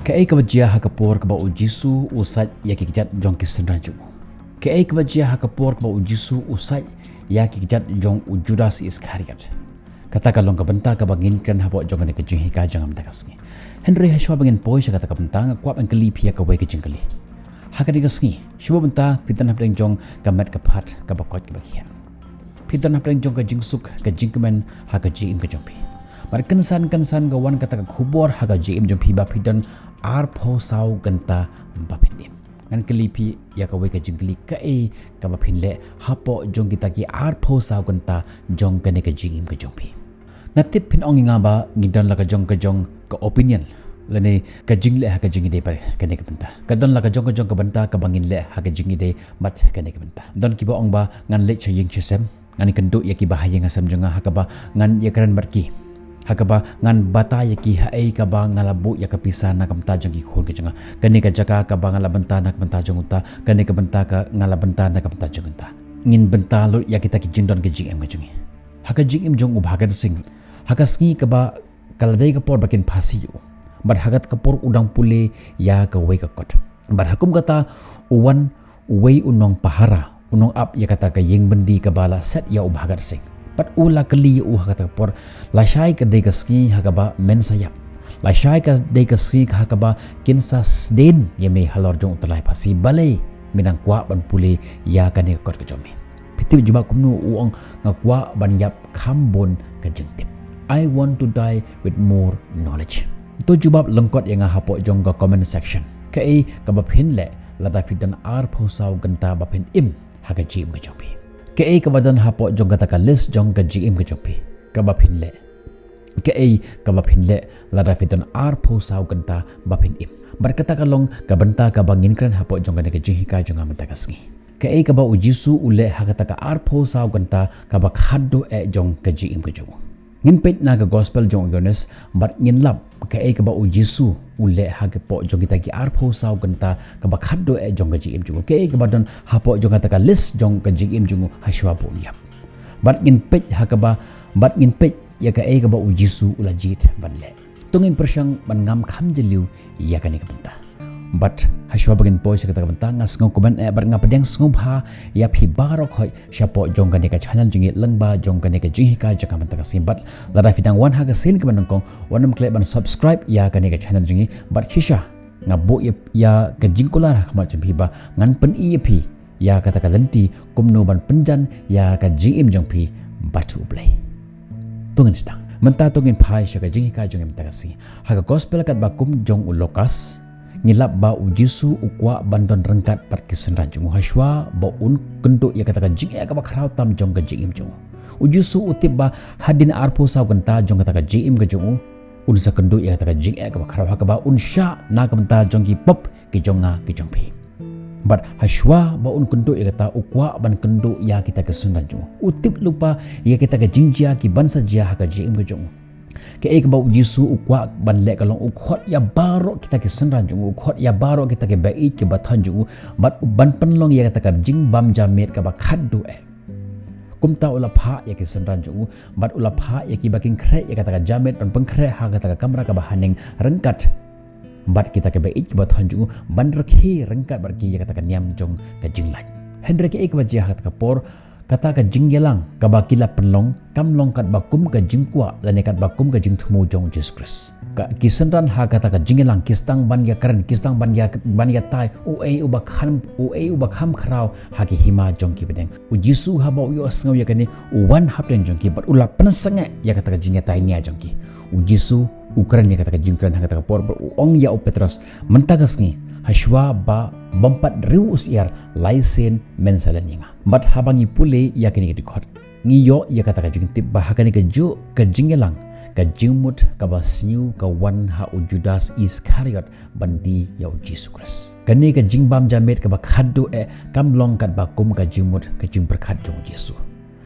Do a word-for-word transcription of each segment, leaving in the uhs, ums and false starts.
Kaei kaba jia ha ka por kaba u Jisu u sait ïa ki kjat jong ki synran jong u? Kaei kaba jia ha ka por kaba u Jisu u sait ïa ki kjat jong u Judas Iskariot? Kata ka long ka bynta kaba ngin kren hapoh jong kane ka jinghikai jong nga mynta ka sngi. Hynrei hashwa ba ngin poi sha kata ka bynta, nga kwah ban kylli phi ïa kawei ka jingkylli. Ha kane ka sngi, shuwa bynta phi don hapdeng jong ka met ka phad kaba koit kaba khiah. Phi don hapdeng jong ka jingsuk, ka jingkmen ha ka jingim ka jong phi. Bad kynsan kynsan ka wan kata ka khubor ha ka jingim jong phi ba phi don arphew saw kynta ba phin im. Ngan kylli phi ïa kawei ka jingkylli, kaei kaba phin leh hapoh jong kita ki arphew saw kynta jong kane ka jingim ka jong phi? Nga tip phin ong ïa nga ba ngi don la ka jong ka jong ka opinion lane ka jingleh ha ka jingïadei bad kane ka bynta. Ka don la ka jong ka jong ka bynta kaba ngin leh ha ka jingïadei bad kane ka bynta. Don kiba ong ba ngan leit sha ïing sha sem, ngan ïakynduh ïa kiba ha ïing ha sem jong nga, ha kaba ngan ïakren bad ki, ha kaba ngan batai ïa ki haei kaba nga la buh ïa ka pisa na ka bynta jong ki khun ka jong nga. Kane ka jaka kaba nga la bynta na ka bynta jong uta, kane ka bynta ka nga la bynta na ka bynta jong uta. Ngin bynta lut ïa kita ki jingdon ka jingim ka jong ngi. Ha ka jingim jong u Bhagat Singh, ha ka sngi kaba ka la dei ka por ba kin phasi ïa u, bad ha kata ka por u dang pule ïa kawei ka kot. Bad ha kum kata u wan uwei u nongpahara, u nongap ïa kata ka ïing byndi kaba la set ïa u Bhagat Singh. Bad u la kylli ïa u ha kata ka por, lashai ka dei ka sngi ha kaba men sa ïap, lashai ka dei ka sngi ha kaba kin sa sdien ïa me halor jong u tyllai phasi, balei me dang kwah ban pule ïa kane ka kot ka jong me? Phi tip jubab kumno u ong? Nga kwah ban ïap kham bun ka jingtip. I want to die with more knowledge. To jubab lyngkot ïa nga hapoh jong ka comment section. Kaei kaba phin leh lada phi don arphew saw kynta ba phin im ha ka jingim ka jong phi? Kaei kaba don hapoh jong kata ka list jong ka jingim ka jong phi kaba phin leh? Kaei kaba phin leh lada phi don arphew saw kynta ba phin im? Bad kata ka long ka bynta kaba ngin kren hapoh jong kane ka jinghikai jong nga mynta ka sngi. Kaei kaba u Jisu u leh ha kata ka arphew saw kynta kaba khadduh eh jong ka jingim ka jong u? Ngin peit na ka gospel jong u Ïoannis bad ngin lap kaei kaba u Jisu u leh hapoh jong kita ki arphew saw kynta kaba khadduh eh jong ka jingim jong u. Kaei kaba don hapoh jong kata ka list jong ka jingim jong u hashwa ba un ïap? Bad ngin peit ha kaba, bad ngin peit ïa kaei kaba u Jisu u la jied ban leh. To ngin pyrshang ban ngam kham jylliew ïa kane ka bynta. Bad hashwa ba ngin poi sha kata ka bynta, nga sngewkmen eh bad nga pdiang sngewbha ïa phi baroh khoit shapoh jong kane ka channel jong ngi lyngba jong kane ka jinghikai jong nga mynta ka sngi. Bad lada phi dang wan ha ka sien kaba nyngkong, wat nym klet ban subscribe ïa kane ka channel jong ngi. Bad shisha nga buh ïa, ïa ka jingkular ha khmat jong phi ba ngan pyni ïa phi ïa kata ka lynti kumno ban pynjan ïa ka jingim jong phi bad U Blei. To ngin sdang. Mynta to ngin phai sha ka jinghikai jong ngi mynta ka sngi. Ha ka gospel katba kum jong u Lukas, ngi lap ba u Jisu u kwah ban don ryngkat bad ki synran jong u hashwa ba un kynduh ïa kata ka jingeh kaba khraw tam jong ka jingim jong u. U Jisu u tip ba hadien arphew saw kynta jong kata ka jingim ka jong u, un sa kynduh ïa kata ka jingeh kaba khraw ha kaba un shah na ka bynta jong ki pop ki jong nga ki jong phi. Bad hashwa ba un kynduh ïa kata, u kwah ban kynduh ïa kita ki synran jong u. U tip lypa ïa kita ki jingjia kiban sa jia ha ka jingim ka jong u. Kaei kaba u Jisu u kwah ban leh ka long u khot ïa baroh kita ki synran jong u, u khot ïa baroh kita ki ba ïeit ki ba thon jong u, bad u ban pynlong ïa kata ka jingbam jaid kaba khadduh eh. Kumta u la phah ïa ki synran jong u, bad u la phah ïa kiba kren khreh ïa kata ka jaid ban pynkhreh ha kata ka kamra kaba haneng ryngkat bad kita kiba ïeit kiba thon jong u, ban rakhe ryngkat bad ki ïa kata ka niam jong ka jinglait. Hynrei kaei kaba jia ha kata ka por, kata ka jingïalang kaba ki la pynlong kam long katba kum ka jingkwah lane katba kum ka jingthmu jong u Jisu Khrist. Ka, ki synran ha kata ka jingïalang ki sdang ban ïakren, ki sdang ban ïa, ban ïatai uei uba kham, uei uba kham khraw ha ki hima jong ki bneng. U Jisu haba u ïohsngew ïa kane, u wan hapdeng jong ki bad u la pynsangeh ïa kata ka jingïatai nia jong ki. U Jisu u kren ïa kata ka jingkren ha kata ka por bad u ong ïa u Petros, mynta ka sngi hashwa ba bym pat riew u syiar, lai sien men sa len ïa nga. Bad haba ngi pule ïa kane ka dkhot, ngi ïoh ïa kata ka jingtip ba ha kane kajuh ka jingïalang, ka jingmut kaba sniew ka wan ha u Judas Iskariot ban die ïa u Jisu Khrist. Kane ka jingbam jaid kaba khadduh eh kam long katba kum ka jingmut ka jingpyrkhat jong u Jisu.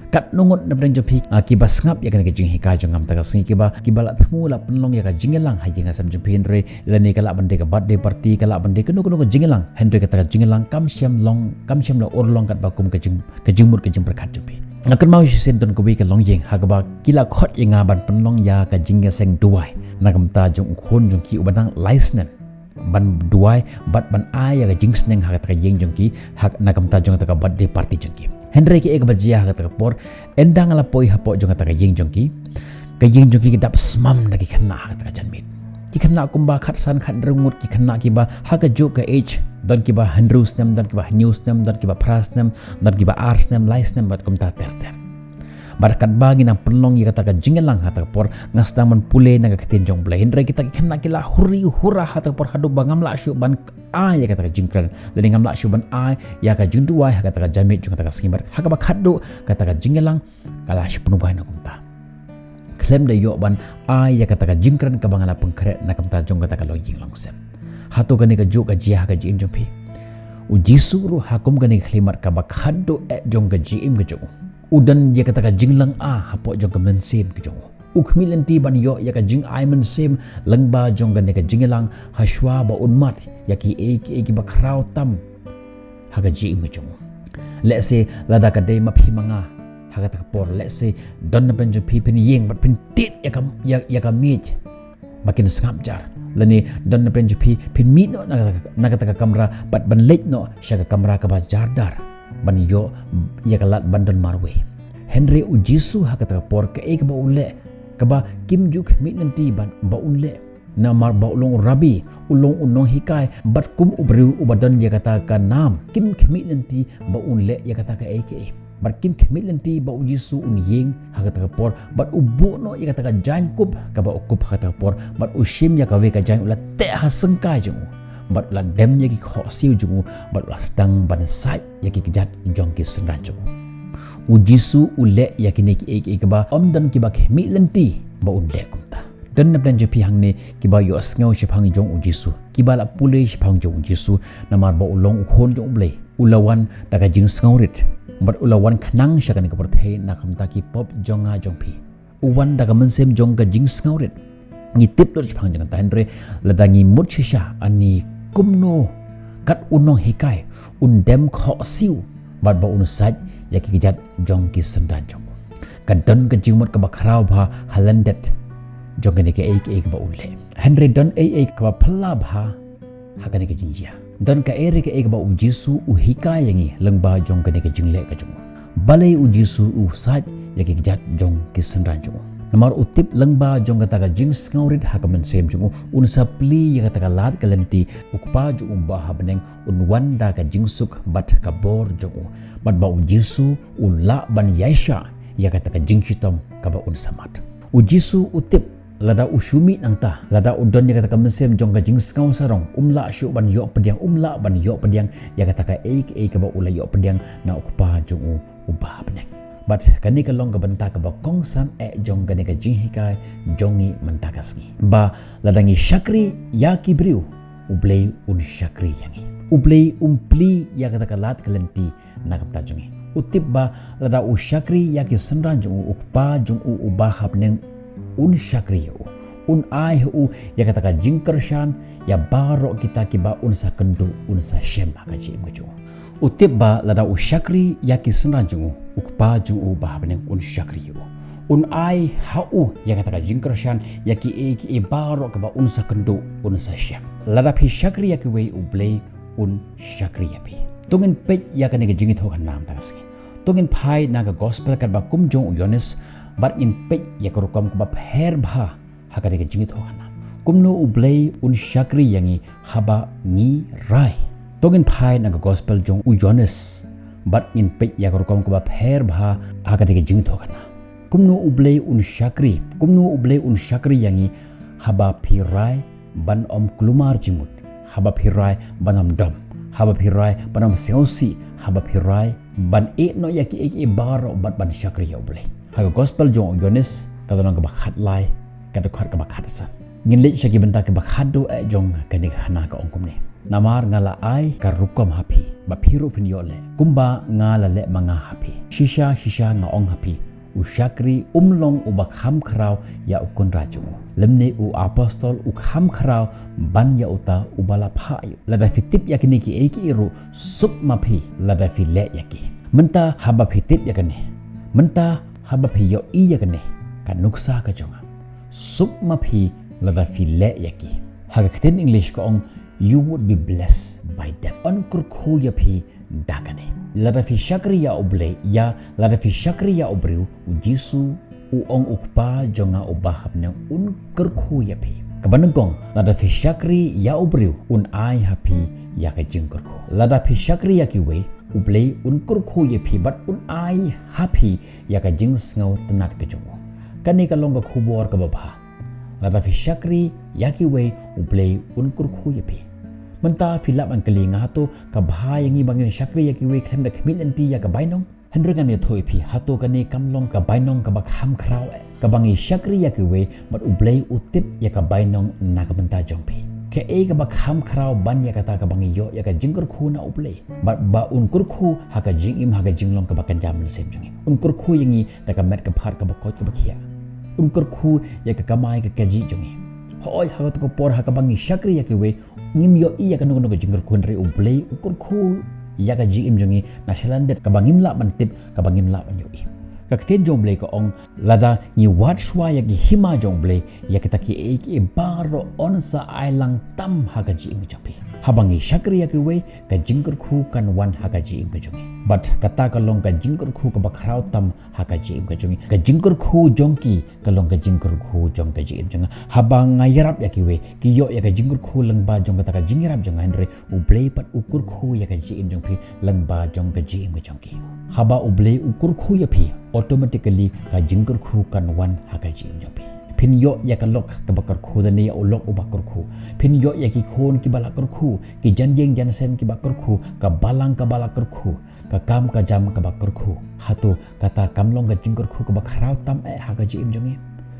Katno ngut na pdeng jong phi, ah, kiba sngap ïa kane ka jinghikai jong nga mynta ka sngi, kiba, kiba la thmu la pynlong ïa ka jingïalang ha ïing ha sem jong phi, hynrei lane ka lah ban dei ka birthday party, ka lah ban dei kano kano ka jingïalang, hynrei kata ka jingïalang kam shym long, kam shym la urlong katba kum ka jing, ka jingmut ka jingpyrkhat jong phi. Nga kynmaw shisien don kawei ka longïing ha kaba ki la khot ïa nga ban pynlong ïa ka jingïaseng duwai na ka bynta jong u khun jong ki uba dang lai snem. ban duwai bad ban ai ïa ka jingsneng ha kata ka ïing jong ki, ha na ka bynta jong kata ka birthday party jong ki. Hynrei kaei kaba jia ha kata ka por, ynda nga la poi hapoh jong kata ka ïing jong ki, ka ïing jong ki ka dap smam da ki khynnah ha kata ka janmiet. Ki khynnah kumba khatsan khathynriew ngut, ki khynnah kiba ha kajuh ka age, don kiba hynriew snem, don kiba hynñiew snem, don kiba phra snem, don kiba ar snem, lai snem bad kumta ter ter. Bad katba ngi nang pynlong ïa kata ka jingïalang ha kata ka por, nga sdang ban pule na ka ktien jong U Blei. Hynrei kita ki khynnah ki la huri hura ha kata ka por haduh ba ngam lah shuh ban ai ïa kata ka jingkren, lane ngam lah shuh ban ai ïa ka jingduwai ha kata ka janmiet jong kata ka sngi. Bad ha kaba khatduh kata ka jingïalang ka la shu pynwai na kumta. Khlem da ïoh ban ai ïa kata ka jingkren kaba nga la pynkhreh na ka bynta jong kata ka longïing longsem. Hato kane kajuh ka jia ha ka jingim jong phi? U Jisu ruh ha kum kane ka khyllipmat kaba khatduh eh jong ka jingim ka jong u, u don ïa kata ka jinglong ah hapoh jong ka mynsiem ka jong u. U khmih lynti ban ïoh ïa ka jingai mynsiem lyngba jong kane ka jingïalang hashwa ba un mad ïa kiei kiei kiba khraw tam ha ka jingim ka jong u. Lehse lada ka dei ma phi ma nga ha kata ka por, lehse don na pdeng jong phi phin ïeng bad phin tied ïa ka, ïa, ïa ka miej ba kin sngap jar, lane don na pdeng jong phi phin mih noh na, na kata ka kamra bad ban leit noh sha ka kamra kaba jar dar ban ïoh ïa ka lad ban don marwei. Hynrei U Jisu ha kata ka por kaei kaba u leh kaba kim ju khmih lynti ban, ba un leh. Namar ba u long u Rabbi, u long u nonghikai, bad kum u briew uba don ïa kata ka nam, kim khmih lynti ba un leh ïa kata kaei kaei. Bad kim khmih lynti ba U Jisu un ïeng ha kata ka por bad u buh noh ïa kata ka jaiñkup kaba u kup ha kata ka por, bad u shim ïa kawei ka jaiñ u la teh ha syngkai jong u, bad u la dem ïa ki khohsiew jong u, bad u la sdang ban sait ïa ki kjat jong ki synran jong u. U Jisu u leh ïa kine kiei kiei kaba ym don kiba khmih lynti ba un leh kumta. Don na pdeng jong phi hangne kiba ïohsngew shaphang jong U Jisu, kiba la pule shaphang jong U Jisu, namar ba u long u Khun jong U Blei. U la wan da ka jingsngewrit bad u la wan khnang sha kane ka pyrthei na ka bynta ki pop jong nga jong phi. U wan da ka mynsiem jong ka jingsngewrit. Ngi tip lut shaphang jong kata, hynrei lada ngi mut shisha, ani kumno kat u nonghikai un dem khohsiew bad ba un sait ïa ki kjat jong ki synran jong u? Ka don ka jingmut kaba khraw bha ha lyndet jong kane kaei kaei kaba u leh. Hynrei don ei ei kaba phylla bha ha kane ka jingjia. Don kaei re kaei kaba U Jisu u hikai ïa ngi lyngba jong kane ka jingleh ka jong u. Balei U Jisu u sait ïa ki kjat jong ki synran jong u? Namar u tip lyngba jong kata ka jingsngewrit ha ka mynsiem jong u, un sa plie ïa kata ka lad ka lynti, U Kpa jong u ba ha bneng un wan da ka jingsuk bad ka bor jong u, bad ba U Jisu u lah ban ïaishah ïa kata ka jingshitom kaba un sa mad. U Jisu u tip lada u shu mih nangta, lada u don ïa kata ka mynsiem jong ka jingsngew sarong, um lah shuh ban ïoh pdiang, um lah ban ïoh pdiang ïa kata kaei kaei kaba u la ïoh pdiang na U Kpa jong u uba ha bneng. Bad kane ka long ka bynta kaba kongsan eh jong kane ka jinghikai jong ngi mynta ka sngi, ba lada ngi shakri ïa ki briew, U Blei un shakri ïa ngi. U Blei um plie ïa kata ka lad ka lynti na ka bynta jong ngi. U tip ba lada u shakri ïa ki synran jong u, U Kpa jong u uba ha bneng un shakri ïa u, un ai ha u ïa kata ka jingkyrshan ïa baroh kita kiba un sa kynduh, un sa shem ha ka jingim ka jong u. U tip ba lada u shakri ïa ki synran jong u, U Kpa jong u uba ha bneng un shakri ïa u, un ai ha u ïa kata ka jingkyrshan ïa kiei kiei baroh kaba un sa kynduh, un sa shem. Lada phi shakri ïa kiwei, U Blei un shakri ïa phi. To ngin peit ïa kane ka jingïathuh khana mynta ka sngi. To ngin phai na ka gospel katba kum jong u Ïoannis bad ngin peit ïa ka rukom kaba pher bha ha kane ka jingïathuh khana. Kumno U Blei un shakri ïa ngi haba ngi rai? To ngin phai na ka gospel jong u Ïoannis bad ngin peit ïa ka rukom kaba pher bha ha kane ka jingïathuh khana. Kumno U Blei un shakri, kumno U Blei un shakri ïa ngi haba phi rai ban ym kulmar jingmut, haba phi rai ban ym dom, haba phi rai ban ym sngewsih, haba phi rai ban ïeh noh ïa kiei kiei baroh bad ban shakri ïa U Blei. Ha ka gospel jong u Ïoannis, ka lynnong kaba khatlai, ka dkhot kaba khatsan. Ngin leit sha ki bynta kiba khatduh eh jong kane ka khana, ka ong kumne: Namar nga la ai ka rukom ha phi, ba phi ruh phin ïoh leh kumba nga la leh ma nga ha phi. Shisha shisha nga ong ha phi, u shakri um long uba kham khraw ïa u kynrad jong u, lymne u apostol u kham khraw ban ïa uta uba la phah ïa u. Lada phi tip ïa kine kiei kiei ruh, suk ma phi lada phi leh ïa ki. Mynta haba phi tip ïa kane, mynta haba phi ïohi ïa kane ka nuksa ka jong nga, suk ma phi lada phi leh ïa ki. Ha ka ktien English ka ong, you would be blessed by them. Un kyrkhu ïa phi da kane. Lada phi shakri ïa U Blei, ïa, lada phi shakri ïa u briew, U Jisu u ong, U Kpa jong nga uba ha bneng un kyrkhu ïa phi. Kaba nyngkong, lada phi shakri ïa u briew, un ai ha phi ïa ka jingkyrkhu. Lada phi shakri ïa kiwei, U Blei un kyrkhu ïa phi bad un ai ha phi ïa ka jingsngewtynnad ka jong u. Kane ka long ka khubor kaba bha. Lada phi shakri ïa kiwei, U Blei un kyrkhu ïa phi. Mynta phi lah ban kylli nga, hato ka bha ïa ngi ba ngin shakri ïa kiwei khlem da khmih lynti ïa ka bainong? Hynrei ngan ïathuh ïa phi, hato kane kam long ka bainong kaba kham khraw eh, kaba ngi shakri ïa kiwei bad U Blei u tip ïa ka bainong na ka bynta jong phi? Kaei kaba kham khraw ban ïa kata kaba ngi ïoh ïa ka jingkyrkhu na U Blei bad ba un kyrkhu ha ka jingim, ha ka jinglong kaba kynja mynsiem jong ngi. Un kyrkhu ïa ngi da ka met ka phad kaba koit kaba khiah. Un kyrkhu ïa ka kamai ka kajih jong ngi. Hooid, ha kato ka por ha kaba ngi shakri ïa kiwei, ngim ïohi ïa kano kano ka jingkyrkhu, hynrei U Blei u kyrkhu ïa ka jingim jong ngi na sha lyndet kaba ngim lah ban tip, kaba ngim lah ban ïohi. Ka ktien jong U Blei ka ong, lada ngi wad shuwa ïa ki hima jong U Blei, ïa kita kiei kiei baroh un sa ai lang tam ha ka jingim ka jong phi. Haba ngi shakri ïa kiwei, ka jingkyrkhu kan wan ha ka jingim ka jong ngi. Bad kata ka long ka jingkyrkhu kaba khraw tam ha ka jingim ka jong ngi. Ka jingkyrkhu jong ki ka long ka jingkyrkhu jong ka jingim jong nga. Haba nga ïarap ïa kiwei, ki ïoh ïa ka jingkyrkhu lyngba jong kata ka jingïarap jong nga, hynrei U Blei pat u kyrkhu ïa ka jingim jong phi lyngba jong ka jingim ka jong ki. Haba U Blei u kyrkhu ïa phi, automatically ka jingkyrkhu kan wan ha ka jingim jong phi. Phin ïoh ïa ka lok kaba kyrkhu lane ïa u lok uba kyrkhu. Phin ïoh ïa ki khun kiba la kyrkhu, ki jingïaseng jingïaseng kiba kyrkhu, ka balang kaba la kyrkhu, ka kam ka jam kaba kyrkhu. Hato kata kam long ka jingkyrkhu kaba khraw tam eh ha ka jingim jong ngi?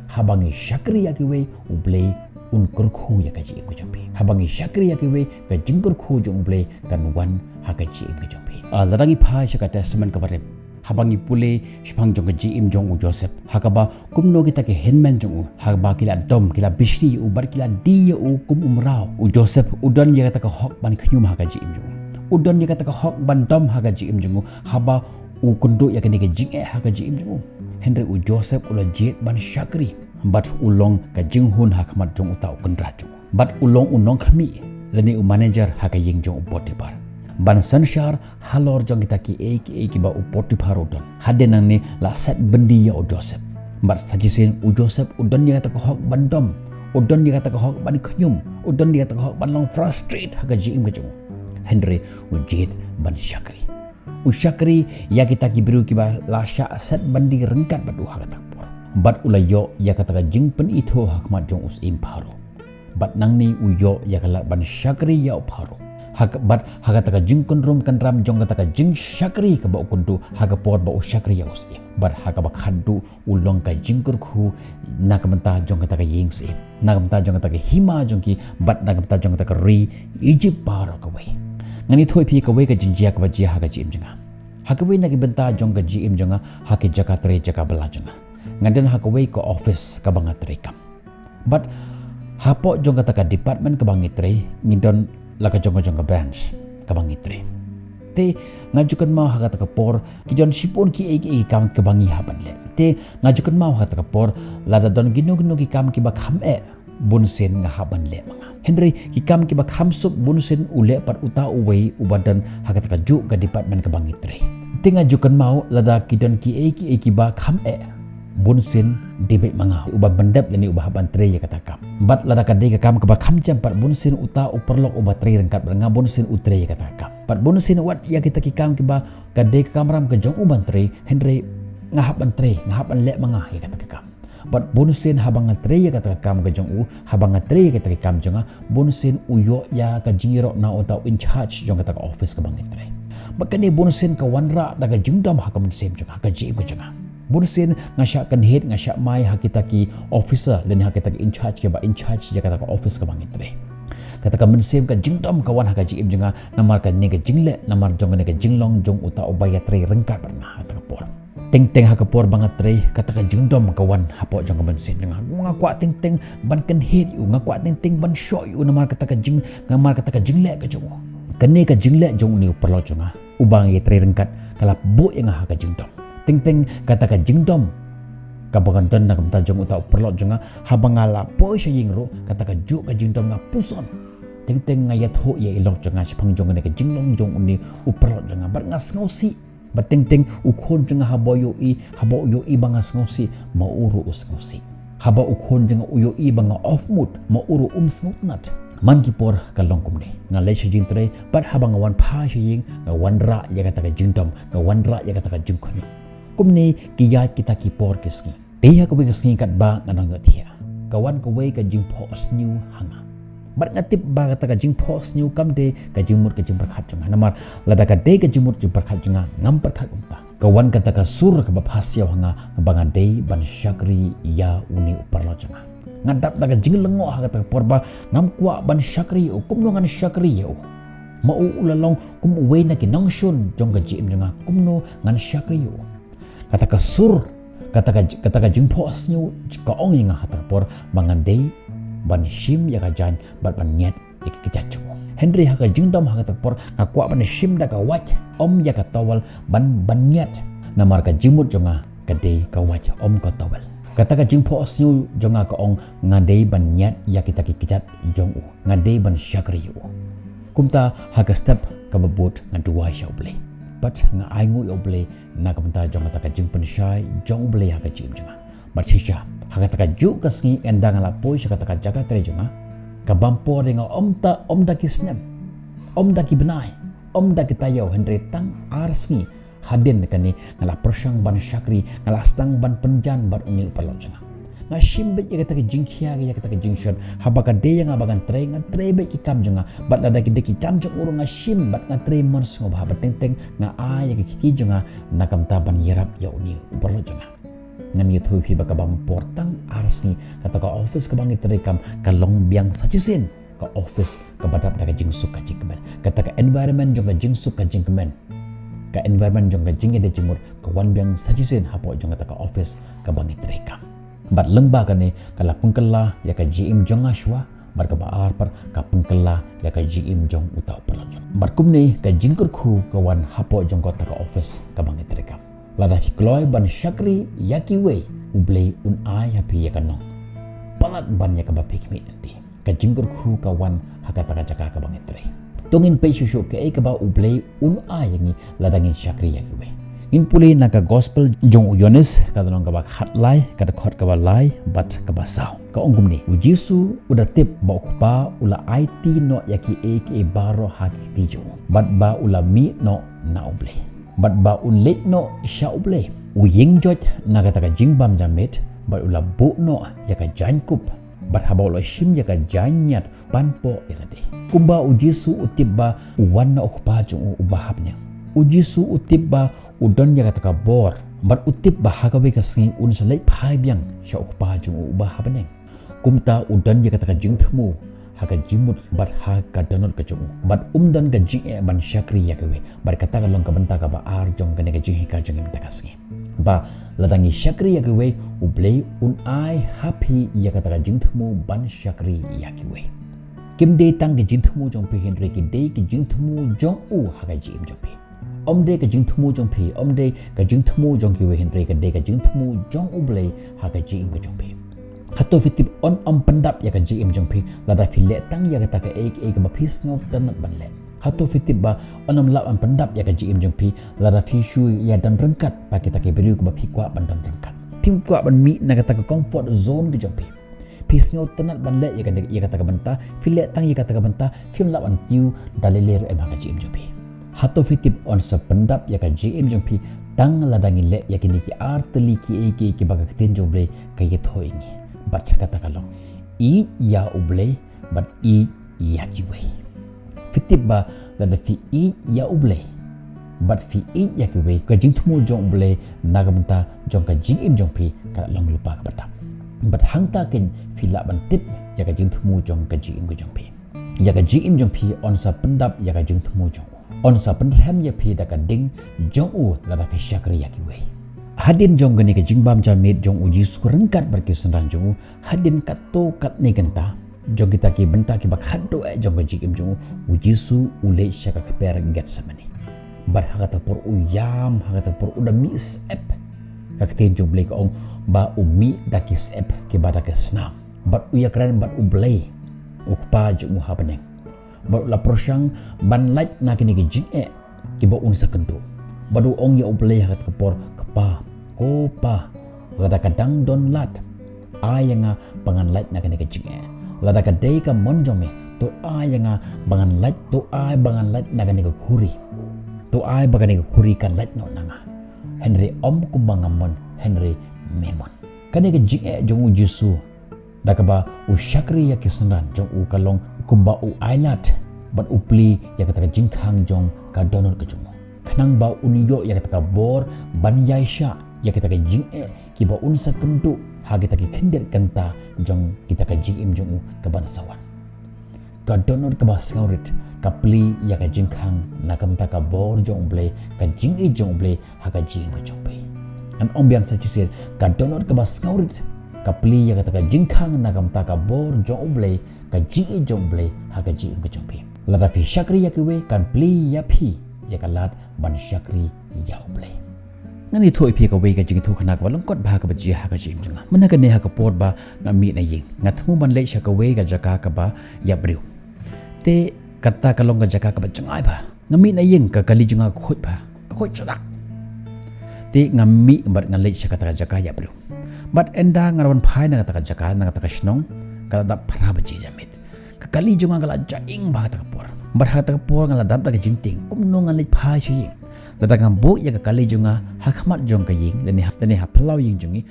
Haba ngi shakri ïa kiwei, U Blei un kyrkhu ïa ka jingim ka jong phi. Haba ngi shakri ïa kiwei, ka jingkyrkhu jong U Blei kan wan ha ka jingim ka jong phi. Ah, lada ngi phai sha ka Testament kaba rim, haba ngi pule shaphang jong ka jingim jong u Joseph, ha kaba kumno kita ki hynmen jong u, haba ki la dom, ki la bishni ïa u bad ki la die ïa u kum u mraw, u Joseph u don ïa kata ka hok ban khñium ha ka jingim jong u. U don ïa kata ka hok ban dom ha ka jingim jong u, haba u kynduh ïa kane ka jingeh ha ka jingim jong u. Hynrei u Joseph u la jied ban shakri bad u long ka jinghun ha khmat jong uta u kynrad jong u. Bad u long u nongkhmih lane u manager ha ka ïing jong u Potiphar, ban synshar halor jong kita kiei kiei kiba u Potiphar u don. Hadien nangne la set byndi ïa u Joseph. Bad sa shisien u Joseph u don ïa kata ka hok ban dom, u don ïa kata ka hok ban khñium, u don ïa kata ka hok ban long frustrate ha ka jingim ka jong u. Hynrei u jied ban shakri. U shakri ïa kita ki briew kiba la shah set byndi ryngkat bad u ha kata ka por. Bad u la ïoh ïa kata ka jingpynithuh ha khmat jong u syiem Pharaoh. Bad nangne u ïoh ïa ka lad ban shakri ïa u Pharaoh. Ha ka, bad ha kata ka jingkynrum kynram jong kata ka jingshakri kaba u kynduh ha ka por ba u shakri ïa u syiem. Bad ha kaba khatduh u long ka jingkyrkhu na ka bynta jong kata ka ïing syiem, na ka bynta jong kata ka hima jong ki, bad na ka bynta jong kata ka ri Egypt baroh kawei. Ngan ïathuh ïa phi kawei ka jingjia kaba jia ha ka jingim jong nga. Ha kawei na ki bynta jong ka jingim jong nga, ha ki jaka trei jaka bylla jong nga, nga don ha kawei ka office kaba nga trei kam. Bad hapoh jong kata ka department kaba ngi trei, ngi don la ka jong ka jong ka branch kaba ngi trei. Te nga ju kynmaw ha kata ka por ki don shibun kiei kiei ki kam kiba ngi hap ban leh. Te nga ju kynmaw ha kata ka por lada don kino kino ki kam kiba kham eh, bunsien nga hap ban leh ma nga. Hynrei ki kam kiba kham suk, bunsien u leh pat uta uwei uba don ha kata ka juh ka department kaba ngi trei. Te nga ju kynmaw lada ki don kiei kiei kiba kham eh, bunsien dei beit ma nga uba pyndep lane uba hap ban trei ïa kata ka kam. Bad lada ka dei ka kam kaba kham jem pat, bunsien uta u paralok uba trei ryngkat bad nga, bunsien u trei ïa kata ka kam. Bad bunsien wat ïa kita ki kam kiba ka dei ka kamram ka jong u ban trei, hynrei nga hap ban trei, nga hap ban leh ma nga ïa kata ka kam. Bad bunsien haba nga trei ïa kata ka kam ka jong u, haba nga trei ïa kata ka kam jong nga, bunsien u ïoh ïa ka jingïaroh na uta u in charge jong kata ka office kaba ngi trei. Bad kane bunsien ka wanrah da ka jingdom ha ka mynsiem jong nga, ha ka jingim ka jong nga. Bunsien nga shah kynhied, nga shah mai ha kita ki officer lane ha kita ki in charge kiba in charge ïa kata ka office kaba ngi trei. Kata ka mynsiem ka jingdom ka wan ha ka jingim jong nga namar kane ka jingleh, namar jong kane ka jinglong jong uta uba ïatrei ryngkat bad nga ha kata ka por. Teng teng ha ka por ba nga trei, kata ka jingdom ka wan hapoh jong ka mynsiem jong nga. Nga kwah teng teng ban kynhied ïa u, nga kwah teng teng ban shoh ïa u namar kata ka jing, namar kata ka jingleh ka jong u. Kane ka jingleh jong une u paralok jong nga uba ngi trei ryngkat ka la buh ïa nga ha ka jingdom. Teng teng kata ka jingdom kaba nga don na ka bynta jong uta u paralok jong nga, haba nga la poi sha ïing ruh, kata ka juh ka jingdom nga puson. Teng teng nga ïathuh ïa i lok jong nga shaphang jong kane ka jinglong jong une u paralok jong nga. Bad nga sngewsih. Bad teng teng u khun jong nga haba u ïohi, haba u ïohi ba nga sngewsih, ma u ruh u sngewsih. Haba u khun jong nga u ïohi ba nga off mood, ma u ruh um sngewtynnat. Man ki por ka long kumne. Nga leit sha jingtrei, bad haba nga wan phai sha ïing, nga wanrah ïa kata ka jingdom, nga wanrah ïa kata ka jingkhñiot. Kumne ki ïaid kita ki por ki sngi. Te ha kawei ka sngi katba nga nang ïohthiah, ka wan kawei ka jingphohsniew ha nga. Bad nga tip ba kata ka jingphohsniew kam dei ka jingmut ka jingpyrkhat jong nga. Namar lada ka dei ka jingmut jingpyrkhat jong nga, ngam pyrkhat kumta. Ka wan kata ka sur kaba phasiaw ha nga ba nga dei ban shakri ïa une u paralok jong nga. Nga dap da ka jinglyngngoh ha kata ka por ba ngam kwah ban shakri ïa u, kumno ngan shakri ïa u. Ma u u la long kum uwei na ki nongshun jong ka jingim jong nga, kumno ngan shakri ïa u. Kata ka sur, kata ka, kata ka jingphohsniew ka ong ïa nga ha kata ka por ba ngan dei ban shim ïa ka jaiñ bad ban ñiad ïa ki kjat jong u. Hynrei ha ka jingdom ha kata ka por nga kwah ban shim da ka wait, ym ïa ka towel ban, ban ñiad. Namar ka jingmut jong nga ka dei ka wait, ym ka towel. Kata ka jingphohsniew jong nga ka ong nga dei ban ñiad ïa kita ki kjat jong u. Nga dei ban shakri ïa u. Kumta ha ka step kaba bud nga duwai sha U Blei. Bad nga ainguh ïa U Blei na ka bynta jong kata ka jingpynshai jong U Blei ha ka jingim jong nga. Bad shisha, ha kata kajuh ka sngi ynda nga la poi sha kata ka jaka trei jong nga, ka bam por ïa nga ym ta, ym da ki snem, ym da ki bnai, ym da ki taïew, hynrei tang ar sngi hadien kane nga la pyrshang ban shakri, nga la sdang ban pynjan bad une u paralok jong nga. Nga shim beit ïa kata ka jingkhia, ïa kata ka jingshon. Haba ka dei ïa nga ba ngan trei, nga trei beit ki kam jong nga. Bad lada ki dei ki kam jong u ruh nga shim bad nga trei mon sngewbha, bad teng teng nga ai ïa ka kti jong nga na ka bynta ban ïarap ïa une u paralok jong nga. Ngan ïathuh ïa phi ba ka bam por tang ar sngi, kata ka office kaba ngi trei kam ka long biang sa shisien ka office kaba dap da ka jingsuk ka jingkmen. Kata ka environment jong ka jingsuk ka jingkmen, ka environment jong ka jingïadei jingmut ka wan biang sa shisien hapoh jong kata ka office kaba ngi trei kam. Bad lyngba kane ka la pynkylla ïa ka jingim jong nga shuwa, bad kaba ar pat ka pynkylla ïa ka jingim jong uta u paralok jong nga. Bad kumne ka jingkyrkhu ka wan hapoh jong kata ka office kaba ngi trei kam. Lada phi kloi ban shakri ïa kiwei, U Blei un ai ha phi ïa ka nong. Palat ban ïa kaba phi khmih lynti. Ka jingkyrkhu ka wan ha kata ka jaka kaba ngi trei. To ngin peit shuh shuh kaei kaba U Blei un ai ïa ngi lada ngin shakri ïa kiwei. Ngin pule na ka gospel jong u Ïoannis, ka lynnong kaba khatlai, ka dkhot kaba lai bad kaba saw. Ka ong kumne, u Jisu u da tip ba u Kpa u la aiti noh ïa kiei kiei baroh ha ki kti jong u, bad ba u la mih noh na U Blei, bad ba un leit noh sha U Blei. U ïeng joit na kata ka jingbam janmiet, bad u la buh noh ïa ka jaiñkup, bad haba u la shim ïa ka jaiññiat, ban poh ïa lade. Kumba u Jisu u tip ba u wan na u Kpa jong u uba ha bneng. U Jisu u tip ba u don ïa kata ka bor, bad u tip ba ha kawei ka sngi un sa leit phai biang sha u Kpa jong u uba ha bneng. Kumta u don ïa kata ka jingthmu ha ka jingmut bad ha ka dohnud ka jong u, bad um don ka jingeh ban shakri ïa kiwei. Bad kata ka long ka bynta kaba ar jong kane ka jinghikai jong ngi mynta ka sngi, ba lada ngi shakri ïa kiwei, U Blei un ai ha phi ïa kata ka jingthmu ban shakri ïa kiwei. Kim dei tang ka jingthmu jong phi, hynrei ka dei ka jingthmu jong u ha ka jingim jong phi. Ym dei ka jingthmu jong phi, ym dei ka jingthmu jong kiwei, hynrei ka dei ka jingthmu jong U Blei ha ka jingim ka jong phi. Hato phi tip un ym pyndap ïa ka jingim jong phi lada phi leh tang ïa kata kaei kaei kaba phi sngewtynnat ban leh? Hato phi tip ba un ym lah ban pyndap ïa ka jingim jong phi lada phi shu ïa don ryngkat bad kita ki briew kiba phi kwah ban don ryngkat? Phim kwah ban mih na kata ka comfort zone ka jong phi. Phi sngewtynnat ban leh ïa ka, ïa kata ka bynta, phi leh tang ïa kata ka bynta, phim lah ban kiew da lei lei ruh em ha ka jingim jong phi. Hato phi tip un sa pyndap ïa ka jingim jong phi tang lada ngi leh ïa kine ki ar tylli kiei kiei kiba ka ktien jong U Blei ka ïathuh ïa ngi? Bad sha kata ka long, ïeit ïa U Blei bad ïeit ïa kiwei. Phi tip ba lada phi ïeit ïa U Blei bad phi ïeit ïa kiwei, ka jingthmu jong U Blei na ka bynta jong ka jingim jong phi ka long lypa kaba dap. Bad hangta keiñ phi lah ban tip ïa ka jingthmu jong ka jingim ka jong phi. Ïa ka jingim jong phi un sa pyndap ïa ka jingthmu jong u. Un sa pynrhem ïa phi da ka ding jong u lada phi shakri ïa kiwei. Hadien jong kane ka jingbam janmiet jong u Jisu ryngkat bad ki synran jong u, hadien katto katne kynta jong kita ki bynta kiba khatduh eh jong ka jingim jong u, u Jisu u leit sha ka kper Gethsemane. Bad ha kata ka por u ïam, ha kata ka por u da mih syep. Ka ktien jong U Blei ka ong ba u mih da ki syep kiba da ki snam. Bad u ïakren bad U Blei, u Kpa jong u ha bneng. Bad u la pyrshang ban lait na kine ki jingeh kiba un sa kynduh. Bad u ong ïa U Blei ha kata ka por, Kpa, ko Pa, lada ka dang don lad, ai ïa nga ba ngan lait na kane ka jingeh. Lada ka dei ka mon jong me, to ai ïa nga ba ngan lait, to ai ba ngan lait na kane ka khuri. To ai ba kane ka khuri kan lait noh na nga. Hynrei ym kumba nga mon, hynrei me mon. Kane ka jingeh jong u Jisu, da kaba u shakri ïa ki synran jong u, ka long kumba u ailad bad u plie ïa kata ka jingkhang jong ka dohnud ka jong u, khnang ba un ïoh ïa kata ka bor ban ïaishah ïa kata ka jingeh kiba un sa kynduh ha kita ki khyndiat kynta jong kita ka jingim jong u kaban sa wan. Ka dohnud kaba sngewrit ka plie ïa ka jingkhang na ka bynta ka bor jong U Blei, ka jingïeit jong U Blei ha ka jingim ka jong phi. Ngan ong biang sa shisien, ka dohnud kaba sngewrit ka plie ïa kata ka jingkhang na ka bynta ka bor jong U Blei, ka jingïeit jong U Blei ha ka jingim ka jong phi. Lada phi shakri ïa kiwei, kan plie ïa phi ïa ka lad ban shakri ïa U Blei. Ngan ïathuh ïa phi kawei ka jingïathuhkhana kaba lyngkot bha kaba jia ha ka jingim jong nga. Mynta kane ha ka por ba nga mih na ïing, nga thmu ban leit sha kawei ka jaka kaba ïap briew. Te kata ka long ka jaka kaba jngai bha. Nga mih na ïing, ka kali jong nga ka khuid bha, ka khuid sharak. Te nga mih bad nga leit sha kata ka jaka ïap briew. Bad ynda nga la wan phai na kata ka jaka, na kata ka shnong, ka la dap phra baje janmiet. Ka kali jong nga ka la jaïing bha ha kata ka por. Bad ha kata ka por nga la dap da ka jingtieng kumno ngan leit phai sha ïing. Lada nga buh ïa ka kali jong nga ha khmat jong ka ïing lane ha, lane ha phyllaw ïing jong ngi,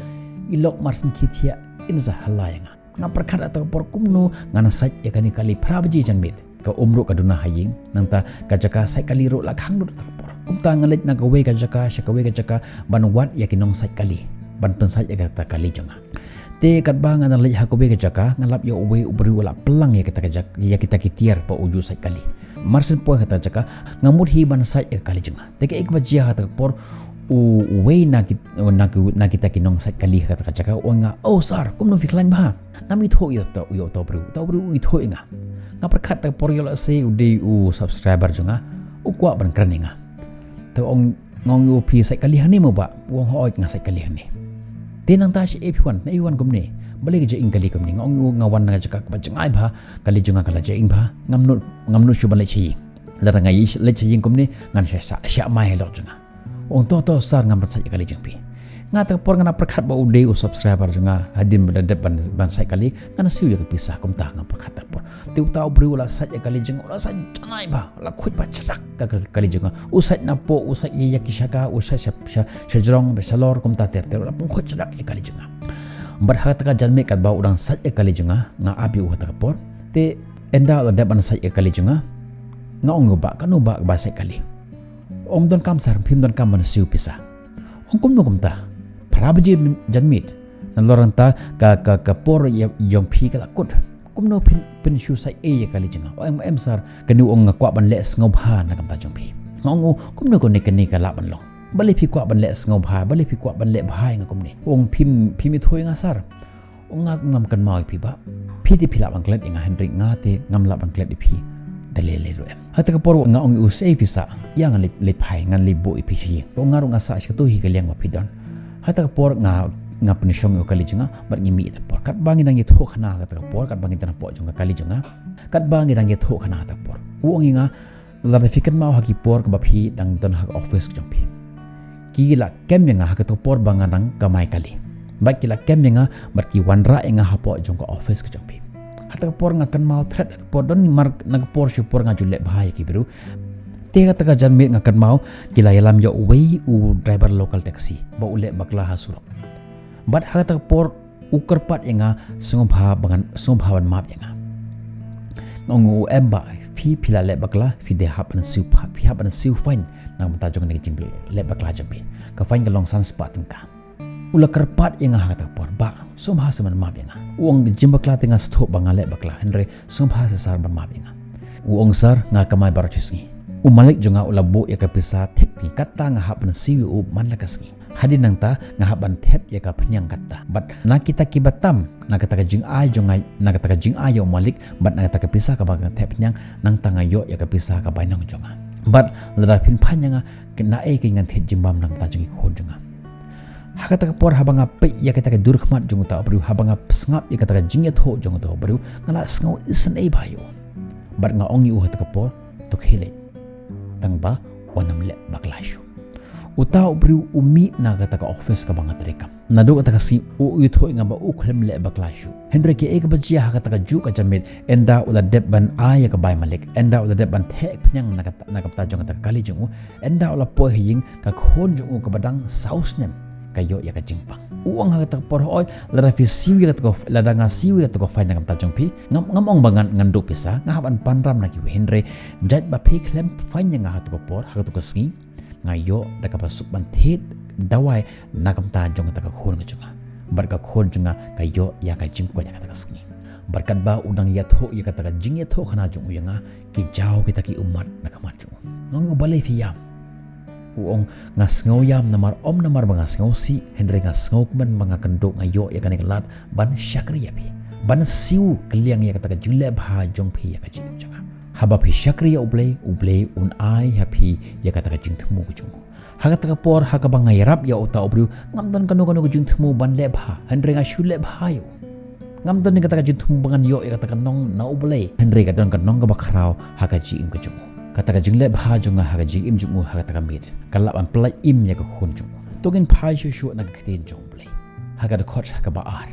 i lok marsynkhie thiah in sa hylla ïa nga. Nga pyrkhat ha kata ka por kumno ngan sait ïa kane ka kali phra baje janmiet. Ka um ruh ka duna ha ïing, nangta ka jaka sait kali ruh la khang lut ha kata ka por. Kumta nga leit na kawei ka jaka sha kawei ka jaka ban wad ïa ki nongsait kali, ban pynsait ïa kata ka kali jong nga. Te katba nga dang leit ha kawei ka jaka, nga lap ïa uwei u briew u la pyllang ïa kita ka jak-, ïa kita ki tiar ba u ju sait kali. Mar syn poi ha kata ka jaka, nga mut hi ban sait ïa ka kali jong nga. Te kaei kaba jia ha kata ka por, u, uwei na ki, na ki, na kita ki nongsait kali ha kata ka jaka u ong ïa nga, "Oh sir, kumno phi khlaiñ bha?" Ngam ithuh ïa uta, ïa uta u briew. Uta u briew u ithuh ïa nga. Nga pyrkhat ha kata ka por ïoh lehse u dei u subscriber jong nga, u kwah ban kren ïa nga. Te u ong, nga ong ïa u, "Phi sait kali hangne mo bah?" U ong, "Hooid, nga sait kali hangne." Te nangta shaei phi wan, naei phi wan kumne? Balei ka jaïing kali kumne? Nga ong ïa u, "Nga wan na ka jaka kaba jngai bha, kali jong nga ka la jaïing bha, ngam nud, ngam nud shuh ban leit sha ïing. Lada nga ïa leit sha ïing kumne, ngan shah, shah, shah mai ha i lok jong nga." U ong, "To, to sir, ngam pynsait ïa ka kali jong phi." Nga ha kata ka por nga la pyrkhat ba u dei u subscriber jong nga, hadien ba la dep ban, ban sait kali, ngan siew ïa ka pisa, kumta nga pyrkhat ha kata ka por. Te uta u briew u la sait ïa ka kali jong nga, u la sait janai bha, u la khuid bha sharak ka, ka, ka kali jong nga. U sait napoh, u sait ïa, ïa ki shaka, u sait sha, sha, sha jrong, bad shalor, kumta ter ter, u la pynkhuid sharak ïa ka kali jong nga. Bad ha kata ka janmiet katba u dang sait ïa ka kali jong nga, nga ap ïa u ha kata ka por. Te ynda u la dep ban sait ïa ka kali jong nga, nga ong ïa u, "Bah, kano bah kaba sait kali?" U ong, "Donkam sir, phim donkam ban siew pisa." U ong, "Kumno kumta? Phra baje janmiet. Nalor nangta ka, ka, ka por ïa, jong phi ka la kut. Kumno phin, phin shu sait ei ïa ka kali jong nga?" U ong, "Em, em sir, kane," u ong, "nga kwah ban leh sngewbha na ka bynta jong phi." Nga ong ïa u, "Kumno kane, kane ka lah ban long? Balei phi kwah ban leh sngewbha, balei phi kwah ban leh bha ïa nga kumne?" U ong, "Phim, phim ithuh ïa nga sir." U ong, "Nga ngam kynmaw ïa phi bah. Phi te phi lah ban klet ïa nga, hynrei nga te ngam lah ban klet ïa phi da lei lei ruh em." Ha kata ka por nga ong ïa u, "Shaei phi sah? Ïa ngan leit, leit phai, ngan leit buh ïa phi sha ïing." U ong, "Nga ruh nga sah sha kato hi ka liang ba phi don." Ha kata ka por nga, nga pynshong ïa u kali jong nga bad ngi mih ha kata ka por. Katba ngi dang ïathuhkhana ha kata ka por, katba ngi dang hapoh jong ka kali jong nga, katba ngi dang ïathuhkhana ha kata ka por, u ong ïa nga, "Lada phi kynmaw ha ki por kaba phi dang don ha ka office ka jong phi, ki la kem ïa nga ha kato ka por ba nga dang kamai kali. Bad ki la kem ïa nga, bad ki wanrah ïa nga hapoh jong ka office ka jong phi." Ha kata ka por nga kynmaw thret, ha ka por don mar, na ka por shi por nga ju leh bha ïa ki briew. Te ha kata ka janmiet nga kynmaw ki la ïalam ïa uwei u driver local taxi ba u leh bakla ha surok. Bad ha kata ka por u kyrpad ïa nga, sngewbha ba ngan, sngewbha ban map ïa nga. Nga ong ïa u, "Em bah, phi, phi la leh bakla, phi dei hap ban siew pha-, phi hap ban siew fine na ka bynta jong kane ka jingleh bakla jong phi. Ka fine ka long san spah tyngka." U la kyrpad ïa nga ha kata ka por, "Bah, sngewbha sa ban map ïa nga." U ong, "Ka jingbakla te nga sngewthuh ba nga leh bakla, hynrei sngewbha sa sir ban map ïa nga." U ong, "Sir, nga kamai baroh shi sngi. U malik jong nga u la buh ïa ka pisa thik te, kata nga hap ban siew ïa u man la ka sngi. Hadien nangta nga hap ban thep ïa ka phniang kata. Bad na kita kiba tam, na kata ka jingai jong nga, na kata ka jingai ïa u malik, bad na kata ka pisa kaba nga thep phniang, nangta nga ïoh ïa ka pisa ka bainong jong nga. Bad lada phin phai ïa nga, naei kein ngan thied jingbam na ka bynta jong ki khun jong nga?" Ha kata ka por haba nga peit ïa kata ka dur khmat jong uta u briew, haba nga sngap ïa kata ka jingïathuh jong uta u briew, nga la sngew isynei bha ïa u. Bad nga ong ïa u ha kata ka por, to khie leit. Tang ba wat nym leh bakla shuh. Uta u briew u mih na kata ka office kaba nga trei kam. Naduh kata ka sngi u ïathuh ïa nga ba u khlem leh bakla shuh. Hynrei kaei kaba jia ha kata ka juh ka janmiet, ynda u la dep ban ai ïa ka bai malik, ynda u la dep ban theh phniang na ka, na ka bynta jong kata ka kali jong u, ynda u la poi ha ïing, ka khun jong u kaba dang saw snem ka ïoh ïa ka jingpang. U ong ha kata ka por, hooid, lada phi siew ïa kata ka, lada nga siew ïa kata ka fine na ka bynta jong phi, ngam, ngam ong ba ngan, ngan duh pisa, nga hap ban pan ram na kiwei, hynrei jait ba phi khlem fine ïa nga ha kata ka por, ha kata ka sngi, nga ïoh da kaba suk ban thied dawai na ka bynta jong kata ka khun ka jong nga. Bad ka khun jong nga ka ïoh ïa ka jingkoit ha kata ka sngi. Bad katba u dang ïathuh ïa kata ka jingïathuhkhana jong u ïa nga, ki jaw kita ki ummat na ka mat jong u. Nga ong ïa u, balei phi ïam? U ong, nga sngew ïam namar, ym namar ba nga sngewsih, hynrei nga sngewkmen ba nga kynduh nga ïoh ïa kane ka lad ban shakri ïa phi, ban siew kylliang ïa kata ka jingleh bha jong phi ïa ka jingim jong nga. Haba phi shakri ïa U Blei, U Blei un ai ha phi ïa kata ka jingthmu ka jong u. Ha kata ka por, ha kaba nga ïarap ïa uta u briew, ngam don kano kano ka jingthmu ban leh bha, hynrei nga shu leh bha ïa u. Ngam don kata ka jingthmu ba ngan ïoh ïa kata ka nong na U Blei, hynrei ka don ka nong kaba khraw ha ka jingim ka jong u. Kata ka jingleh bha jong nga ha ka jingim jong u ha kata ka miet, ka lah ban pyllait im ïa ka khun jong u. To ngin phai shuh shuh na ka ktien jong U Blei ha ka dkhot ha kaba ar.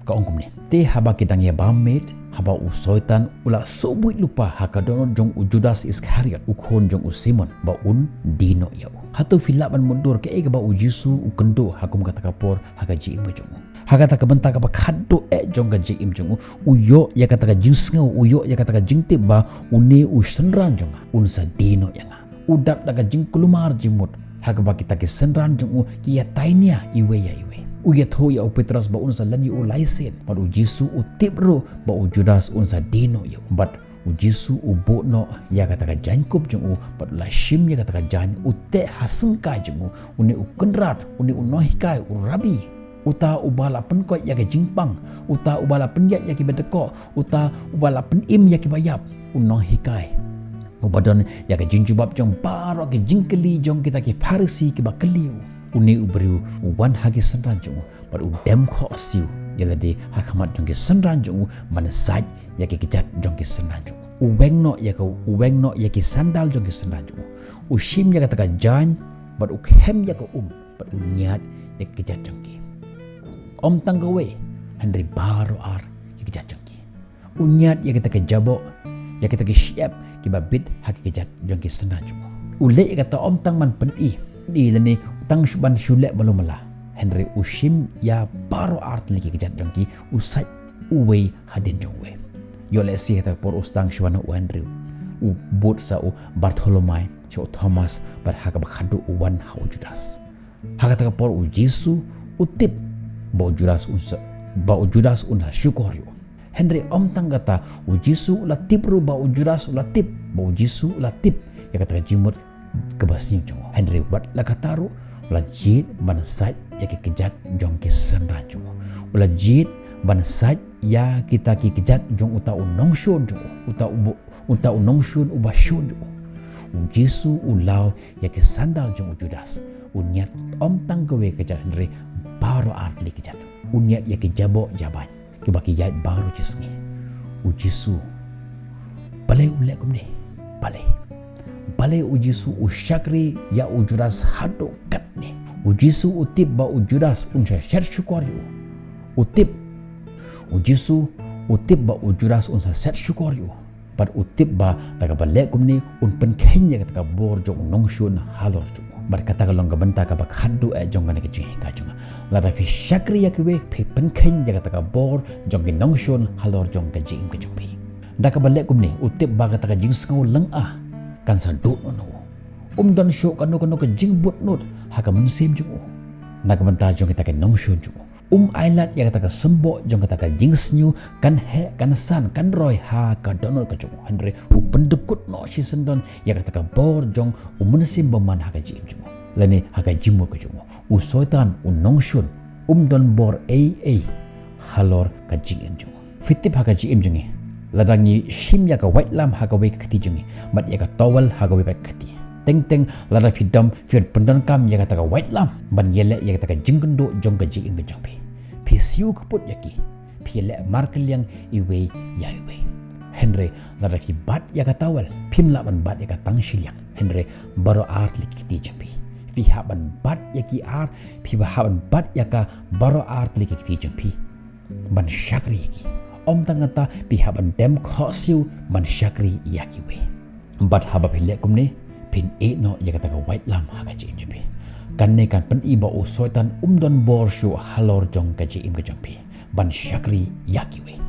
Ka ong kumne: Te haba ki dang ïabam miet, haba u Soitan u la sohbuit lypa ha ka dohnud jong u Judas Iskariot, u khun jong u Simon, ba un die noh ïa u. Hato phi lah ban mutdur kaei kaba u Jisu u kynduh ha kum kata ka por ha ka jingim ka jong u? Ha kata ka bynta kaba khatduh eh jong ka jingim jong u, u ïoh ïa kata ka jingsngew, u ïoh ïa kata ka jingtip ba une u synran jong nga un sa die noh ïa nga. U dap da ka jingkulmar jingmut ha kaba kita ki synran jong u ki ïa tainia iwei ïa iwei. U ïathuh ïa u Petros ba un sa len ïa u lai sien. Bad u Jisu u tip ruh ba u Judas un sa die noh ïa u. Bad u Jisu u buh noh ïa kata ka jaiñkup jong u, bad u la shim ïa kata ka jaiñ, u teh ha syngkai jong u. Une u Kynrad, une u Nonghikai, u Rabbi, uta uba la pynkoit ïa ka jingpang, uta uba la pynïaid ïa kiba dkoh, uta uba la pynim ïa kiba ïap, u Nonghikai uba don ïa ka jingjubab jong baroh ki jingkylli jong kita ki Pharisi kiba kylli u. Une u briew u wan ha ki synran jong u, bad u dem khohsiew ïa lade ha khmat jong ki synran jong u, ban sait ïa ki kjat jong ki synran jong u. U weng noh ïa ka, u weng noh ïa ki sandal jong ki synran jong u. U shim ïa kata ka jaiñ, bad u khem ïa ka um, bad u ñiad ïa ki kjat jong ki. Ym tang kawei, hynrei baroh ar ki kjat jong ki. U ñiad ïa kita ki jaboh, ïa kita ki shyiap kiba bit ha ki kjat jong ki synran jong u. U leh ïa kata ym tang ban pyni, pyni lane tang shu ban shu leh malu mala. Hynrei u shim ïa baroh ar tylli ki kjat jong ki, u sait uwei hadien jong uwei. Ïoh lehse ha kata ka por u sdang shuwa na u Andrew, u bud sa u Bartholomai, sha u Thomas, bad ha kaba khatduh u wan ha u Judas. Ha kata ka por u Jisu u tip ba u Judas un sa, ba u Judas un sa shukor ïa u. Hynrei ym tang kata, u Jisu u la tip ruh ba u Judas u la tip, ba u Jisu u la tip ïa kata ka jingmut kaba sniew jong u. Hynrei wat la kata ruh, u la jied ban sait ïa ki kjat jong ki synran jong u. U la jied ban sait ïa kita ki kjat jong uta u nongshun jong u, uta u bu-, uta u nongshun uba shun jong u. U Jisu u law ïa ki sandal jong u Judas. U ñiad ym tang kawei ka kjat hynrei baroh ar tylli ki kjat. U ñiad ïa ki jaboh jabaiñ kiba ki ïaid baroh shi sngi. U Jisu, balei u leh kumne? Balei? Balei u Jisu u shakri ïa u Judas haduh katne? U Jisu u tip ba u Judas un sa set shukor ïa u. U tip. U Jisu u tip ba u Judas un sa set shukor ïa u. Bad u tip ba da kaba leh kumne un pynkheiñ ïa kata ka bor jong u nongshun halor jong u. Bad kata ka long ka bynta kaba khatduh eh jong kane ka jinghikai jong nga. Lada phi shakri ïa kiwei, phi pynkheiñ ïa kata ka bor jong ki nongshun halor jong ka jingim ka jong phi. Da kaba leh kumne, u tip ba kata ka jingsngew lynga kan sa duh noh na u. Um don shuh kano kano ka jingbud nud ha ka mynsiem jong u na ka bynta jong kita ki nongshun jong u. Um ailad ïa kata ka symboh jong kata ka jingsniew, kan heh, kan san, kan roi ha ka dohnud ka jong u. Hynrei u pyndykut noh shisyndon ïa kata ka bor jong u Mynsiem Bakhuid ha ka jingim jong u, lane ha ka jingmut ka jong u. U Soitan, u nongshun, um don bor ei ei halor ka jingim jong u. Phi tip ha ka jingim jong ngi, lada ngi shim ïa ka waitlam ha kawei ka kti jong ngi, bad ïa ka towel ha kawei pat ka kti, teng teng lada phi dom, phi pyndonkam ïa kata ka waitlam ban ïaleh ïa kata ka jingkynduh jong ka jingim ka jong phi, phi siew kput ïa ki, phi leh markylliang iwei ïa iwei. Hynrei lada phi bat ïa ka towel, phim lah ban bat ïa ka tang shiliang. Hynrei baroh ar tylli ki kti jong phi. Phi hap ban bat ïa ki ar, phi ba hap ban bat ïa ka baroh ar tylli ki kti jong phi. Ban shakri ïa ki. Ym tang kata, phi hap ban dem khohsiew ban shakri ïa kiwei. Bad haba phi leh kumne, phin ïeh noh ïa kata ka waitlam ha ka jingim jong phi. Kane kan pyni ba u Soitan um don bor shuh halor jong ka jingim ka jong phi ban shakri ïa kiwei.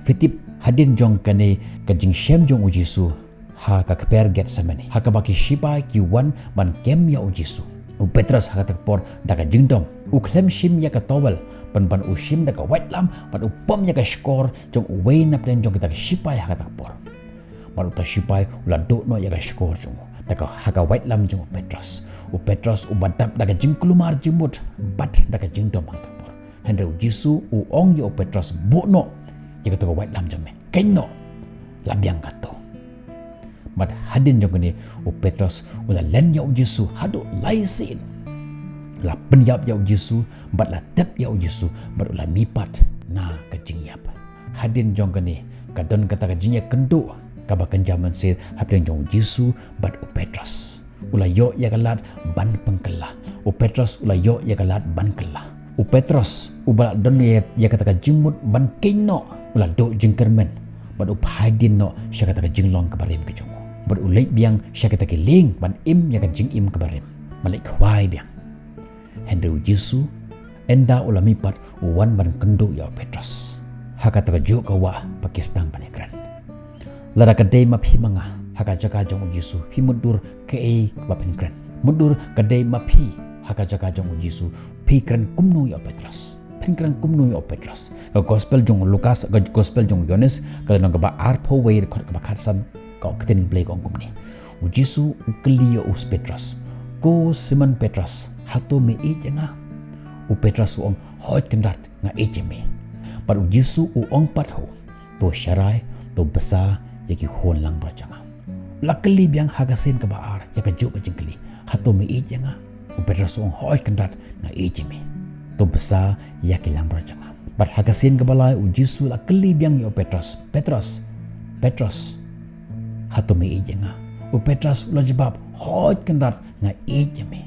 Phi tip, hadien jong kane ka jingshem jong u Jisu ha ka kper Gethsemane, ha kaba ki shipai ki wan ban kem ïa u Jisu, u Petros ha kata ka por da ka jingdom u khlem shim ïa ka towel, ban ban u shim da ka waitlam, ban u pom ïa ka shkor jong uwei na pdeng jong kita ki shipai ha kata ka por. Bad uta u shipai u la duh noh ïa ka shkor jong u da ka, ha ka waitlam jong u Petros. U Petros uba dap da ka jingkulmar jingmut bad da ka jingdom ha kata ka por. Hynrei u Jisu u ong ïa u Petros, "Buh noh ïa kata ka waitlam jong me. Keiñ noh. La biang katto." Bad hadien jong kane, u Petros u la len ïa u Jisu haduh lai sien. La pynïap ïa u Jisu, bad la tep ïa u Jisu, bad u la mihpat na ka jingïap. Hadien jong kane, ka don kata ka jingïakynduh kaba kynja mynsiem hapdeng jong u Jisu bad u Petros. U la ïoh ïa ka lad ban pynkylla. U Petros u la ïoh ïa ka lad ban kylla. U Petros uba la don ïa, ïa kata ka jingmut ban keiñ noh, u la duh jingkyrmen bad u phai dien noh sha kata ka jinglong kaba rim ka jong u. Bad u leit biang sha kata ki lieng ban im ïa ka jingim kaba rim, ban leit khwai biang. Hynrei u Jisu, ynda u la mihpat, u wan ban kynduh ïa u Petros. Ha kata kajuh ka wah ba ki sdang ban ïakren. Lada ka dei ma phi ma nga, ha ka jaka jong u Jisu, phi mutdur kaei ba phin kren. Mutdur ka dei ma phi, ha ka jaka jong u Jisu, phi kren kumno ïa u Petros. Phin kren kumno ïa u Petros. Ka gospel jong u Lukas, ka gospel jong u Ïoannis, ka lynnong kaba arphew wei, dkhot kaba khatsan, ka ktien Blei ka ong kumne. U Jisu u kylli ïa u Petros, "Ko Simon Petros, hato me ïeit ïa nga?" U Petros u ong, "Hooid kynrad, nga ïeit ïa me." Bad u Jisu u ong pat ha u, "To sharai, to bsa ïa ki khun langbrot jong nga." La kylli biang ha ka sien kaba ar ïa kajuh ka jingkylli, "Hato me ïeit ïa nga?" U Petros u ong, "Hooid kynrad, nga ïeit ïa me. To bsa ïa ki langbrot jong nga." Bad ha ka sien kaba lai u Jisu la kylli biang ïa u Petros, "Petros, Petros, hato me ïeit ïa nga?" U Petros u la jubab, "Hooid kynrad, nga ïeit ïa me.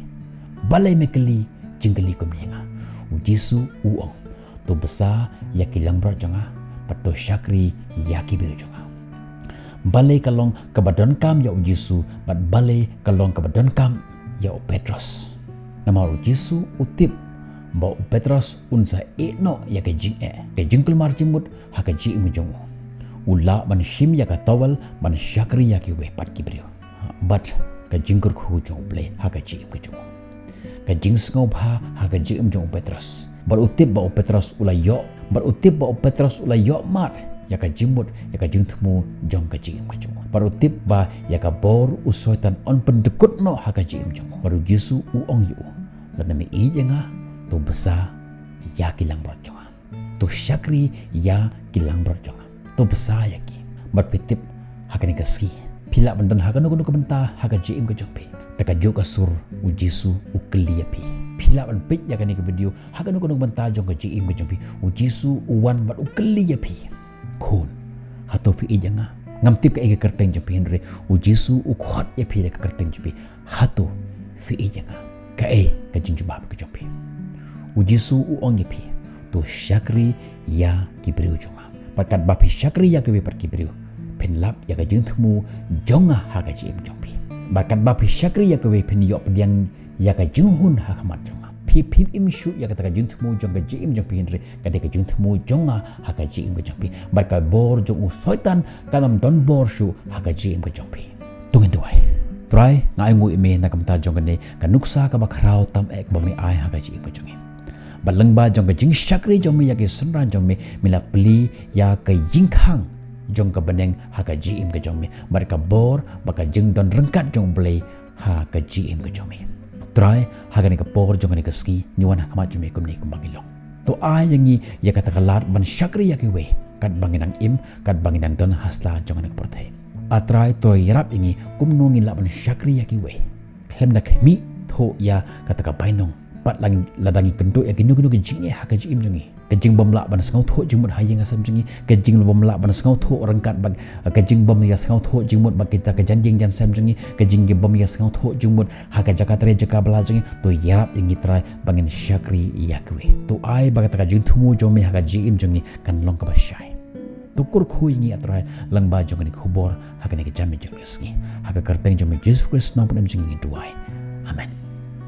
Balei me kylli jingkylli kumne ïa nga?" U Jisu u ong, "To bsa ïa ki langbrot jong nga, bad to shakri ïa ki briew jong nga." Balei ka long kaba donkam ïa u Jisu, bad balei ka long kaba donkam ïa u Petros? Namar u Jisu u tip ba u Petros un sa ïeh noh ïa ka jingeh, ka jingkulmar jingmut ha ka jingim jong u. U lah ban shim ïa ka towel ban shakri ïa kiwei pat ki briew. Bad ka jingkyrkhu jong u Blei ha ka jingim ka jong u. Ka jingsngewbha ha ka jingim jong u Petros. Bad u tip ba u Petros u la ïoh, bad u tip ba u Petros u la ïoh mad ïa ka jingmut, ïa ka jingthmu jong ka jingim ka jong u. Bad u tip ba ïa ka bor u Soitan un pyndykut noh ha ka jingim jong u. Bad u Jisu u ong ïa u, "Lada me ïeit ïa nga, to bsa ïa ki langbrot jong nga. To shakri ïa ki langbrot jong nga. To bsa ïa ki." Bad phi tip, ha kane ka sngi, phi lah ban don ha kano kano ka bynta ha ka jingim ka jong phi. Da kajuh ka sur u Jisu u kylli ïa phi. Phi lah ban peit ïa kane ka video ha kano kano ka bynta jong ka jingim ka jong phi. U Jisu u wan bad u kylli ïa phi, "Khun, hato phi ïeit ïa nga?" Ngam tip kaei ka kyrteng jong phi, hynrei u Jisu u khot ïa phi da ka kyrteng jong phi. "Hato phi ïeit ïa nga?" Kaei ka jingjubab ka jong phi? U Jisu u ong ïa phi, "To shakri ïa ki briew jong nga." Bad katba phi shakri ïa kiwei pat ki briew, phin lap ïa ka jingthmu jong nga ha ka jingim jong phi. Bad katba phi shakri ïa kiwei, phin ïoh pdiang ïa ka jinghun ha khmat jong nga. Phi phim im shuh ïa kata ka jingthmu jong ka jingim jong phi, hynrei ka dei ka jingthmu jong nga ha ka jingim ka jong phi. Bad ka bor jong u Soitan kan ym don bor shuh ha ka jingim ka jong phi. To ngin duwai. Trai, nga ainguh ïa me na ka bynta jong kane ka nuksa kaba khraw tam eh kaba me ai ha ka jingim ka jong ngi. Bad lyngba jong ka jingshakri jong me ïa ki synran jong me, me la plie ïa ka jingkhang jong ka bneng ha ka jingim ka jong me. Bad ka bor bad ka jingdon ryngkat jong u Blei ha ka jingim ka jong me. Trai, ha kane ka por jong kane ka sngi, ngi wan ha khmat jong me kumne kumba ngi long. To ai ïa ngi ïa kata ka lad ban shakri ïa kiwei, katba ngi dang im, katba ngi dang don ha sla jong kane ka pyrthei. A Trai, to ïarap ïa ngi kumno ngin lah ban shakri ïa kiwei, khlem da khmih thuh ïa kata ka bainong. Pat lada ngi kynduh ïa kino kino ki jingeh ha ka jingim jong ngi, Ka jingbym lah ban sngewthuh jingmut ha ïing ha sem jong ngi, ka jingbym lah ban sngewthuh ryngkat bad, ka jingbym ïa sngewthuh jingmut bad kita ka jan ïing jan sem jong ngi, ka jingbym ïa sngewthuh jingmut ha ka jaka trei jaka bylla jong ngi, to ïarap ïa ngi Trai ba ngin shakri ïa kiwei. To ai ba kata ka jingthmu jong me ha ka jingim jong ngi kan long kaba shai. To kyrkhu ïa ngi A Trai lyngba jong kane ka khubor ha kane ka janmiet jong ka sngi. Ha ka kyrteng jong me Jisu Khrist Nongpynim jong ngi ngi duwai. Amen.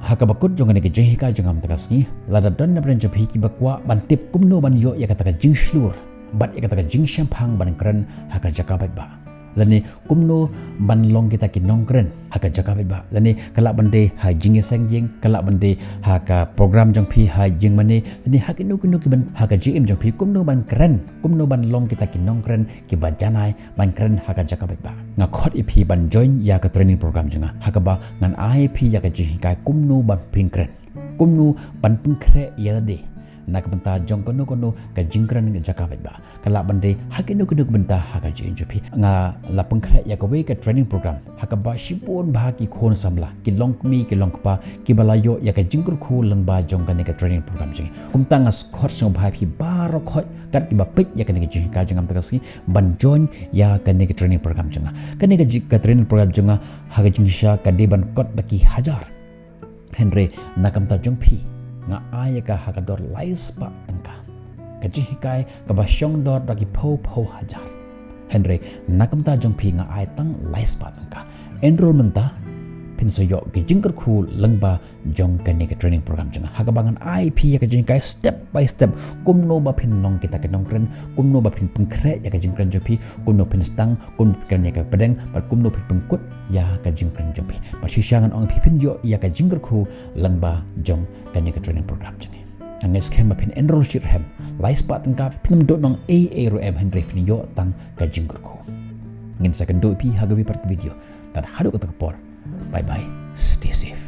Ha kaba kut jong kane ka jinghikai jong nga mynta ka sngi, lada don na pdeng jong phi kiba kwah ban tip kumno ban ïoh ïa kata ka jingshlur bad ïa kata ka jingshemphang ban kren ha ka jaka paidbah, lane kumno ban long kita ki nongkren ha ka jaka paidbah, lane ka lah ban dei ha jingïaseng ïing, ka lah ban dei ha ka program jong phi ha ïing mane, lane ha kino kino ki bynta ha ka jingim jong phi, kumno ban kren, kumno ban long kita ki nongkren kiba janai ban kren ha ka jaka paidbah. Nga khot ïa phi ban join ïa ka training program jong nga, ha kaba ngan ai ïa phi ïa ka jinghikai kumno ban phin kren, kumno ban pynkhreh ïa lade na ka bynta jong kano kano ka jingkren ka jaka paidbah. Ka lah ban dei ha kino kino ka bynta ha ka jingim jong phi. Nga la pynkhreh ïa kawei ka training program ha kaba shibun bha ki khun samla, ki longkmie ki longkpa, kiba la ïoh ïa ka jingkyrkhu lyngba jong kane ka training program jong ngi. Kumta nga khot sngewbha ïa phi baroh khoit kat kiba peit ïa kane ka jinghikai jong nga mynta ka sngi ban join ïa kane ka training program jong nga. Kane ka ji-, ka training program jong nga ha ka jingshisha ka dei ban kot da ki hajar. Hynrei na ka bynta jong phi nga ai ïa ka ha ka dor lai spah tyngka. Ka jinghikai kaba shong dor da ki phew phew hajar. Hynrei na ka bynta jong phi nga ai tang lai spah tyngka. Enrol mynta, phin sa ïoh ka jingkyrkhu lyngba jong kane ka training program jong nga, ha kaba ngan ai ïa phi ïa ka jinghikai step by step, kumno ba phin long kita ki nongkren, kumno ba phin pynkhreh ïa ka jingkren jong phi, kumno phin sdang, kumno phin kren ïa ka pdeng, bad kumno phin pynkut ïa ka jingkren jong phi. Bad shisha ngan ong ïa phi phin ïoh ïa ka jingkyrkhu lyngba jong kane ka training program jong ngi. Nga ngeit skhem ba phin enrol shitrhem, lai spah tyngka, phin ym duh nong ei ei ruh em, hynrei phin ïoh tang ka jingkyrkhu. Ngin sa kynduh ïa phi ha kawei pat ka video. Tad haduh kata ka por, bye bye, stay safe.